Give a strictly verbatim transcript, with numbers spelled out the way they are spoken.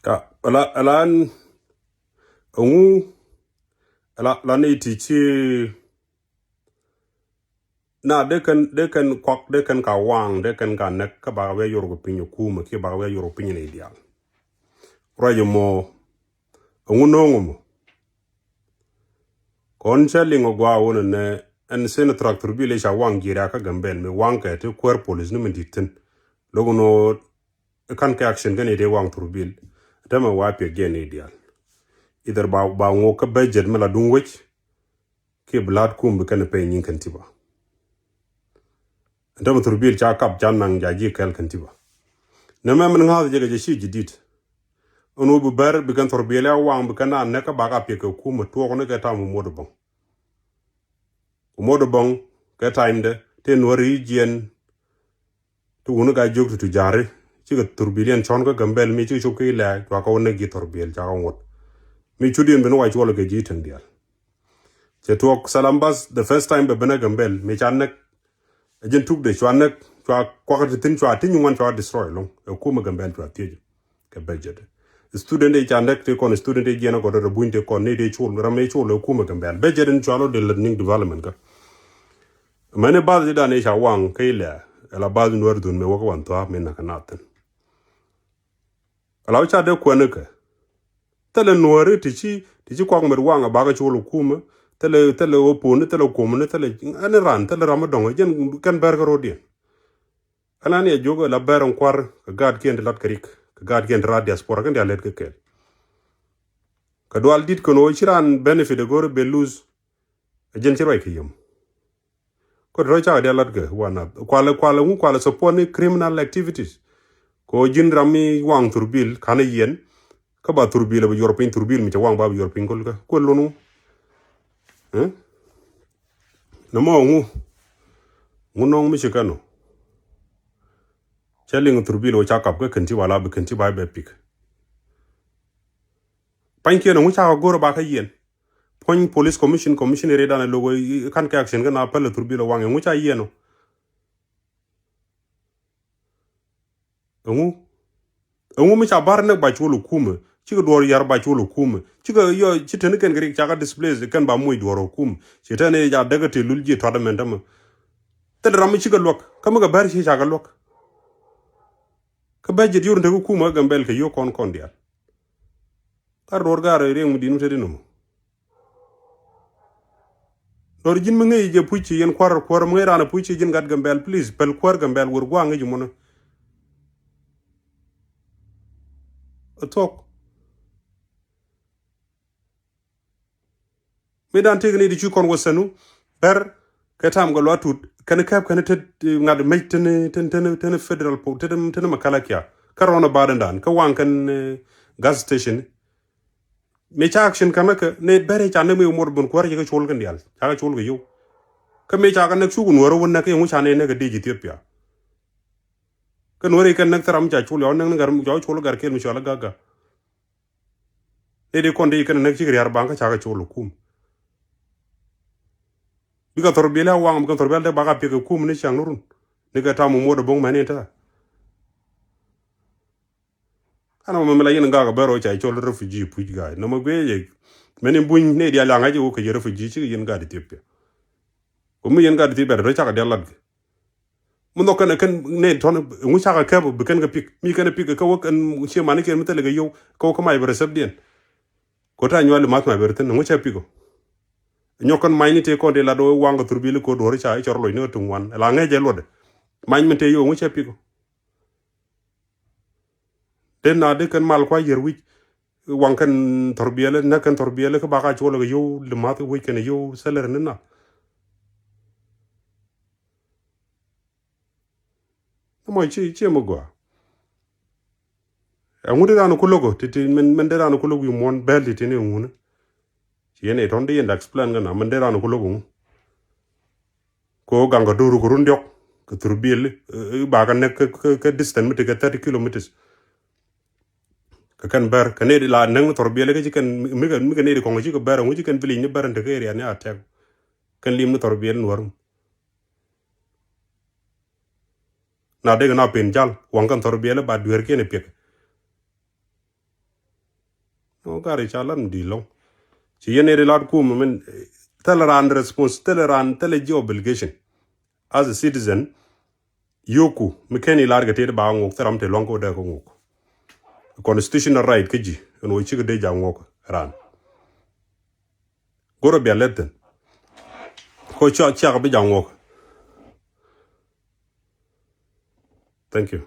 Ka la la ɛŋu la la ni ti ci na dee kɛn dee kɛn kuak dee kɛn ka waŋ dee kɛn ka nɛk kä bak wee york piny ɛ kumɛ kiɛ bak wee york piny ni dial. Ruac mɔ ɛŋu no̱o̱ŋ mɔ. Kɔn cä liŋ ɛ gua wun ɛnɛ ɛn sin trak thurbil i̱ ca waŋ ji̱ ria kä Gambɛl mi waŋ kɛ ti kuäär polis ni mi di̱t thi̱n. Lo̱k nɔ kan kɛ action kɛn i̱ dee waŋ thurbil. Tämɛ wa piɛk jɛ ni dial. Idhɛr ba ba ŋok kä budget mi la duŋ wec kiɛ bi la̱t kum bi kɛn pɛy nyin kɛn tiba. Ɛn tämɛ thurbil ca kap ca naŋ ja ji̱ kɛl kɛn tiba. Nɛ mɛ min ŋa̱th jɛ kɛ jɛ ci ji̱ di̱t. Ɛn wä bi bɛr bi kɛn thurbil ya waŋ bi kɛn na nɛk kä bak a piɛk kɛ kum ɛ tuɔɔk ni kɛ tam muɔt bäŋ. Muɔt bäŋ kɛ time dɛ te nuɔri jiɛn. Ti wuni ka jiök ti tu ja̱ri cikɛ thurbil yɛn cɔn kä Gambɛl mi cikɛ cop kä ilɛ cua kä wä näk ji̱ thurbil ca kä ŋuɔ̱t. Mi cut yɛn ben wa cuɔl kɛ ji̱ täŋ diaal. Cɛ tuɔɔk Salam Bus the first time bɛ ben ɛ Gambɛl mi ca näk. Ɛ jɛn tukdɛ cua näk cua kuak ti thi̱n cua ti nyuŋ wan cua destroy loŋ ɛ kumɛ Gambɛl cua thiec. Kɛ budget. Student ëë ca näk tëë kɔn student ëë jiɛn ɛ gɔt rɛ buny tëë kɔn ni tëë col ram ëë col ɛ kumɛ Gambɛl budget in cua lɔ dee lät niŋ development kä. Mɛni bath ji̱ dan i̱ ca waŋ kä ilɛ ɛla bath nuäär dhun mëë wäkä wan thua̱a̱p mëë nakä nath thi̱n. Ɛla wä ca dee kuɛn ikɛ. Thilɛ nuääri ti ci ti ci kuak met waŋ a bakä col ɛ kumä. Thilɛ thilɛ oponi thilɛ kuomni thilɛ ɛn ran thilɛ ram mi dɔ̱ŋ ɛ jɛn kɛn bɛr kä ro̱diɛn. Ɛn an yɛ jiök ɛ la bɛr in kua̱r kɛ gaatkiɛn ti lat kɛ rik kɛ gaatkiɛn ti raat diaspora kɛn diaal lät kɛ kɛɛl. Kɛ dual dit kɛn ɣöö ci raan benefit ɛ go̱o̱r ɛ ben lose. Ɛ jɛn ci ruac kɛ yom. Kɔ ti rɔ cakɛ diaal lat kɛ wanap kualɛ kualɛ ŋu kualɛ support ni criminal activities. Kɛ ɣöö ji̱n ram mi waŋ thurbil ka̱n ɛ yiɛn. Kä ba thurbil ɛ bi yuɔr piny thurbil mi cɛ waŋ ba bi yuɔr piny kol kä kuel lon ŋu. Nɛ mɔ ŋu ŋu nɔŋ mi ci kɛn ɔ. Cɛ liŋ thurbil ɔ ca kap kä kɛn ti ba la bi kɛn ti ba bɛ pik. Panykiɛn ɔ ŋu cakɛ go̱r ɛ ba kä yiɛn. Puɔ̱ny police commission commission ɛ rɛydan ɛ lo̱k ɛ ka̱n kɛ action kä na päl ɛ thurbil ɔ waŋ ɛ ŋu ca yiɛn ɔ. Ɛŋu ɛŋu mi ca bar näk ba col ɛ kumɛ cikɛ duɔr yar ba col ɛ kumɛ cikɛ yɔ ci teni kɛn kɛ rik cakɛ displace kɛn ba moc duɔr ɛ kumɛ ci teni ja däk ɛ te lul ji̱ tuat ɛmɛn tämɛ. Thil ram mi cikɛ luäk kä mi kɛ bär ci cakɛ luäk. Kä bär ji̱ dior tekɛ kumɛ kä Gambɛl kɛ yio̱k kɔn kɔn diaal. Thar duɔr gaar riɛŋ mi di̱t mi te di nɔmɔ. Lɔr ji̱n mi ŋäc jɛ puc ci yɛn kuäär kuäär mi ŋäc raan puc ci ji̱n gat Gambɛl please pɛl kuäär Gambɛl wër gua̱a̱ŋ ŋäc mɔnä. Ɛ thuɔ̱k. Mi dan tëk ni di ci kɔn wä senu bɛr kɛ tam gɛ luat tut kɛn kɛp kɛn tet ŋat mec teni teni teni teni federal po teni teni makala kia. Kä rɔn a baden dan kä waŋ kɛn gas station. Mi ca action kɛn kɛ ni bɛr ca ni mi muɔt bun kuäär ci kɛ col kɛn dial ca kɛ col kɛ yow. Kä mi ca kɛ nek cuk nuɔr wun nek yɛ ŋu ca ni nek a dic Ethiopia. Kä nuɔr ikɛn nek thɛram ca col yɔ nek ni gar cɔ col gar kel mi cɔl a gaga. Ni di kɔn di kɛn näk cik riar baŋ kä cakɛ col kum. Bikɛ thor biɛl a waŋ bikɛ thor biɛl dee bak a piɛk ɛ kum ni ciaŋ ni run. Ni kɛ tam muɔt ɛ boŋ mɛn in tɛ. Kan mɛ mi la yin gak a bɛr ɔ ca col refugee puc ga̱a̱c nɔmɔ guiɛ yɛ. Mɛn in buny ni dial yaŋ a jɛ wok kɛ yɛ refugee cik yin gat Ethiopia. Ku mi yin gat Ethiopia dee cakɛ dial lat gɛ. Mi nhɔk kɛn kɛn nɛy tɔn ŋu cakɛ kɛp bi kɛn kɛ pik mi kɛn pik kɛ wä kɛn cie mani kiɛn mi thilɛ kɛ yio̱w kɛ wä kä mac bɛ rɛ sɛpdiɛn. Kɛ wä ta nyuali math mac bɛ rɛ thin ŋu cɛ pik ɔ. Nyɔk kɛn mac ni tëë kɔn tëë lat wä waŋ kɛ thurbil kɛ wä duɔ̱r ca cɔr loc ni kɛ tuŋ wan ɛla ŋɛc ɛ luɔtdɛ. Mac min tëë yio̱w ŋu cɛ pik ɔ. Den na di kɛn mal kua yier wi̱c. Waŋ kɛn thɔrbiɛlɛ näk kɛn thɔrbiɛlɛ kä baka cuɔlɛ kɛ yio̱w limath wi̱c kɛn yio̱w sɛlɛr ni na. Mɔ ci ci mɔ gɔaa. Ɛŋu di ran ku logo titi min min di ran ku logo wi̱i̱ muɔ̱n bɛl titi ni ŋuni. Ci yɛn itɔn di yɛn explain kɛ na min di ran ku logo ŋu. Ko gaŋ kɛ do̱r kɛ run diɔk kɛ thurbil ba kɛ näk kɛ distance mi ti kɛ thirty kilometers. Kɛ kɛn bɛr kɛ nɛy di la näk ni thurbil kɛ ci kɛn mi kɛ nɛy di kɔŋ ci kɛ bɛr ŋu ci kɛn village ni bɛr ni tekɛ area ni a tɛk. Kɛn lim ni thurbil ni wär. Na dek na pen jal waŋ kɛn thurbil ba duer kiɛn piɛk. Ŋo gari ca lat mi di lɔŋ. Ci yɛn eri lat kum min, eh, thil raan response, thil raan, thil ji̱ obligation. As a citizen, yoku mi ken ilar kɛ tet ba ŋok thil ram te lɔŋ ko dee ko ŋok. Constitutional right kä ji̱, ɛn wä cikɛ dee ja ŋok raan. Goro bia lɛthin. Ko ca, ca bi ja ŋok. Thank you.